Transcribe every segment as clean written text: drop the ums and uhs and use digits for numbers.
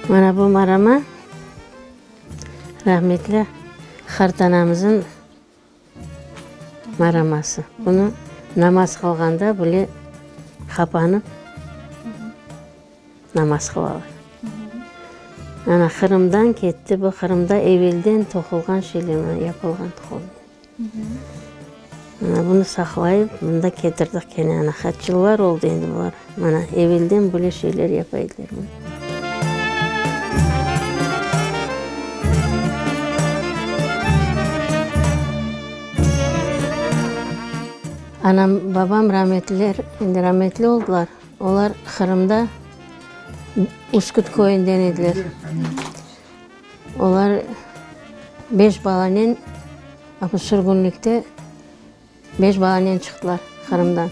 Mana bu marama rahmetli qartanamızın maraması. Bunı namaz qılğanda bile qapanıp namaz qılalar. Ana Qırımdan ketti, bu Qırımda evelden toqulğan şeyler, mana yapılğan toqulğan. Mana bunı saqlayıp, mında ketirdik kene, ana qaç yıllar oldı endi bular. Mana evelden böyle şeyler yapa ediler. Anam, babam rametliler, endi rametli oldılar. Olar Qırımda Üsküt köyünden ediler. Olar beş balanen sürgünlikte beş balanen çıqtılar Qırımdan.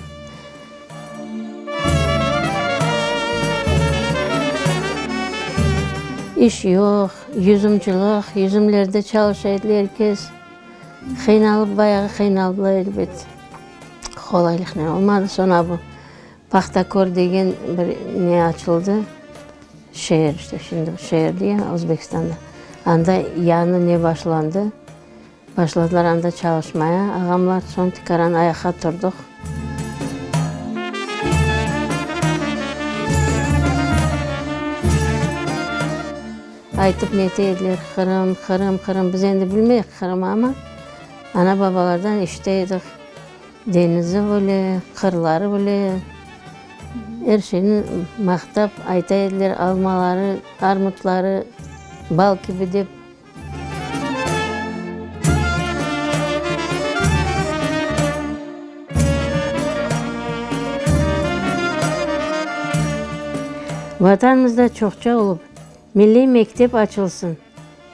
İş yoq, yüzümcılıq, yüzümlerde çalışa ediler er kes. Qıynalıp, bayağı qıynaldılar elbet. Qolaylıqnen olmadı. Soñra bu Pahtakor degen bir ne açıldı, şeer işte, şimdi şeer dey ya Özbekistanda. Anda yañı ne başlandı, başladılar anda çalışmaya ağamlar, soñ tikaran ayaqqa turdıq. Aytıp nete ediler, Qırım, Qırım, Qırım. Biz endi bilmeyik Qırım, amma ana-babalardan eşite edik. Denizi bile, qırları bile, er şeyni maqtap ayta ediler, almaları, armutları bal kibi dep. Vatanımızda çoqça olıp, milliy mektep açılsın,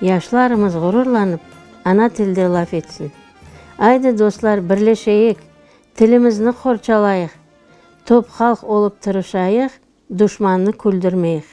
yaşlarımız ğururlanıp ana tilde laf etsin. Aydı, dostlar, birleşeyik, tilimizni qorçalayıq, top halq olıp tırışayıq, duşmannı küldürmeyik.